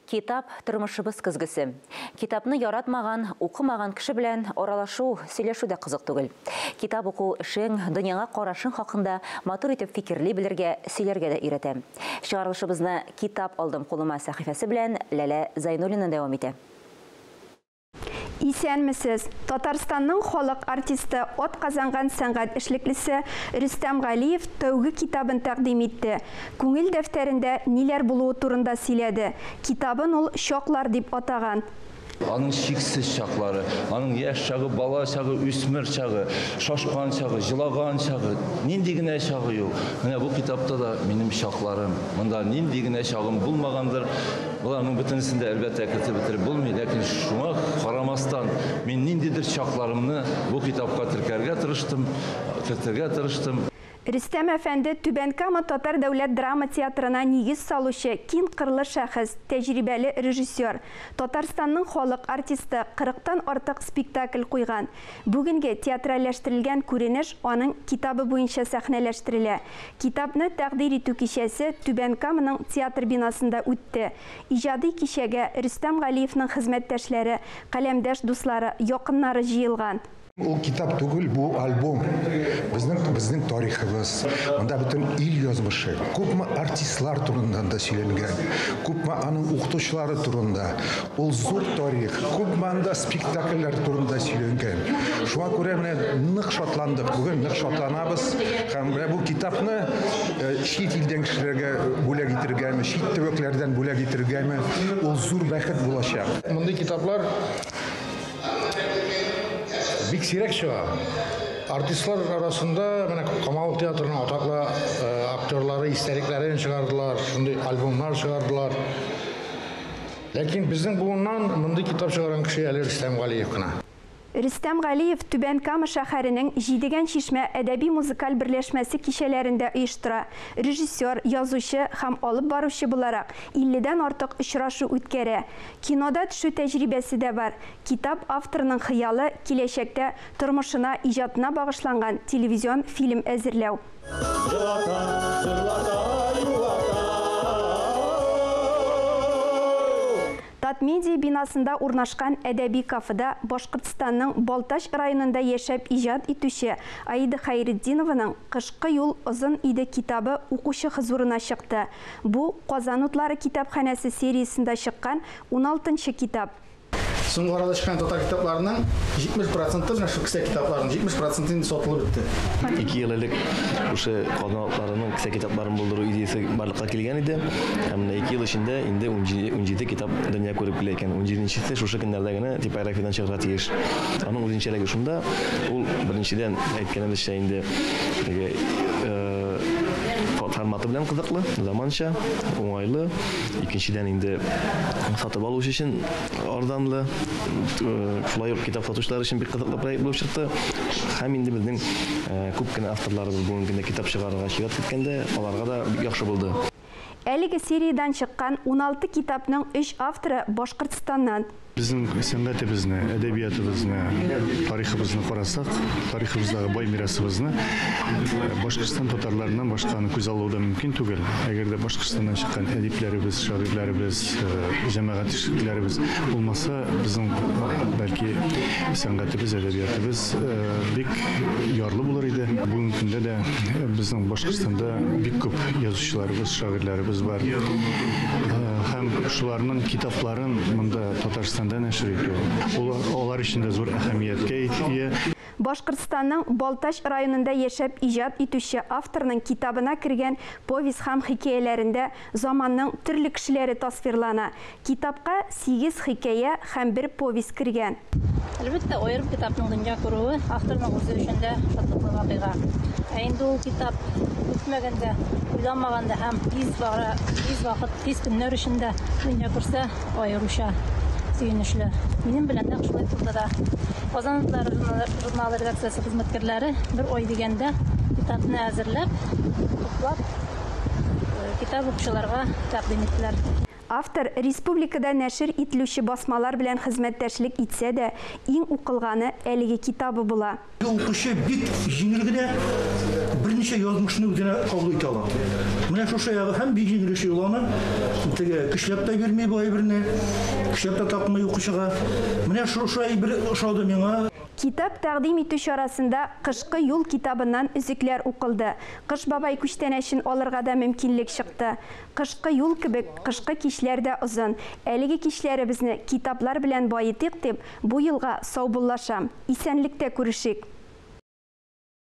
Китап тормышыбыз көзгесе. Китапны яратмаган, укымаган кеше белән аралашу, сөйләшү дә кызык түгел. Китап уку эшең, дөньяга карашың хакында матур итеп фикерли белергә, сөйләргә дә өйрәтә. Чыгарылышыбызны Китап алдым кулыма сәхифәсе белән Ләлә Зайнуллина дәвам итә. Исәнмесез! Татарстанның халык артисты, атказанган сәнгать эшлеклесе Рөстәм Галиев тәүге китабын тәкъдим итте. Күңел дәфтәрендә ниләр булуы турында сөйләде. Китабын ул Чаклар дип атаган. Аның чиксез чаклары, аның яшь чагы, бала чагы, үсмер чагы, шашкан чагы, җылаган чагы, нинди генә чагы юк. Менә бу китапта да минем чакларым. Монда нинди генә чагым булмагандыр. Боларның бөтенесен дә әлбәттә кертеп бетереп булмый, ләкин шуңа карамастан мин ниндидер чакларымны бу китапка теркәргә тырыштым, кертергә тырыштым. Рөстәм әфәнде Түбән Кама татар дәүләт драма театрына нигез салучы киң кырлы шәхес, тәҗрибәле режиссер. Татарстанның халык артисты, кырыктан артык спектакль куйган. Бүгенге театральләштерелгән күренеш аның китабы буенча сәхнәләштерелә. Китапны тәкъдир итү кичәсе Түбән Каманың театр бинасында үтте. Иҗади кичәгә Рөстәм Галиевның хезмәттәшләре, каләмдәш дуслары, якыннары җыелган. Ул китап түгел, бу альбом. Безнең тарихыбыз. Монда бөтен ил язмышы. Күпме артистлар турында да сөйләнгән, күпме аның укытучылары турында. Ул зур тарих, күпме анда спектакльләр турында сөйләнгән. Шуңа күрә менә нык шатландык. Бүген нык шатланабыз. Һәм менә бу китапны чит илдән кешеләргә бүләк итергәме, чит төбәкләрдән бүләк итергәме, ул зур бәхет булачак. Мондый китаплар бик сирәк чыга. Артистлар арасында менә Камал театрының атаклы актерлары истәлекләрен чыгардылар, шундый альбомнар чыгардылар. Ләкин безнең буыннан мондый китап чыгарган кеше әле Рөстәм Галиев кына. Рөстәм Галиев Түбән Кама шәһәренең Җидегән чишмә әдәби-музыкаль берләшмәсе кичәләрен дә оештыра. Режиссер, язучы һәм алып баручы буларак 50дән артык очрашу үткәрә. Кинода төшү тәҗрибәсе дә бар. Китап авторының хыялы киләчәктә тормышына, иҗатына багышланган телевизион фильм әзерләү. Җырлата, җырлата, юата. Татмедиа бинасында урнашкан әдәби кафеда Башкортстанның Балтач районында яшәп иҗат итүче Аида Хәйретдинованың Кышкы юл озын иде китабы укучы хозурына чыкты. Бу Казан утлары китапханәсе сериясендә чыккан 16нчы китап. Соңгы арада чыккан татар китапларының 70 проценты, менә шул кесә китапларының 70 проценты инде сатылып бетте. 2 ел элек шушы Казан утларының кесә китапларын булдыру идеясе барлыкка килгән иде. Һәм менә 2 ел эчендә инде 17 китап дөнья күреп килә икән. 17нчесе шушы көннәрдә генә типографиядән чыгарга тиеш. Аның үзенчәлеге шунда, ул беренчедән әйткәнебезчә инде теге форматы белән кызыклы, заманча, уңайлы. Икенчедән инде сатып алучы өчен арзанлы, шулай ук китап сатучылар өчен бик кызыклы проект булып чыкты. Һәм инде безнең күп кенә авторларыбыз бүгенге көндә китап чыгарырга чират көткәндә, аларга да бик яхшы булды. Әлеге сериядән чыккан 16 китапның 3 авторы Башкортстаннан. Безнең сәнгатебезне, әдәбиятыбызны, тарихыбызны карасак, тарихыбыздагы бай мирасыбызны Башкортстан татарларыннан башканы күз алу да мөмкин түгел. Әгәр дә Башкортстаннан чыккан әдипләребез, шагыйрьләребез, җәмәгать эшлеклеләребез булмаса, безнең бәлки сәнгатебез, әдәбиятыбыз бик ярлы булыр иде. Бүгенге көндә дә безнең Башкортстанда бик күп язучыларыбыз, шагыйрьләребез бар. Һәм шуларның китапларын монда Татарстанда нәшер итү, ул алар өчен дә зур әһәмияткә ия. Башкортстанның Балтач районында яшәп иҗат итүче авторның китабына кергән повесть һәм хикәяләрендә заманның төрле кешеләре тасвирлана. Китапка 8 хикәя һәм 1 повесть кергән. Әлбәттә, аерым китапның дөнья күрүе авторның үзе өчен дә шатлыклы вакыйга. Ә инде ул китап көтмәгәндә, уйламаганда һәм тиз бара, тиз вакыт, тиз көннәр эчендә дөнья күрсә, аеруча сөенечле. Минем белән нәкъ шулай булды да. Казан утлары журналы редакциясе хезмәткәрләре бер ай дигәндә китапны әзерләп, туплап, китап укучыларга тәкъдим иттеләр. Автор республикада нәшер ителүче басмалар белән хезмәттәшлек итсә дә, иң укылганы әлеге китабы була. Укучы бик җиңел генә берничә язмышны үзенә кабул итә ала. Менә шушы ягы һәм бик җиңел эшли ул аны. Теге көчләп тә бирми бу әйберне, көчләп тә такмый укучыга. Менә шушы әйбер ошады миңа. Китап тәкъдим итү чарасында Кышкы юл китабыннан өзекләр укылды. Кыш бабай күчтәнәчен алырга да мөмкинлек чыкты. Кышкы юл кебек, кышкы кичләр дә озын. Әлеге кичләребезне китаплар белән баетыйк дип, бу елга саубуллашам. Исәнлектә күрешик!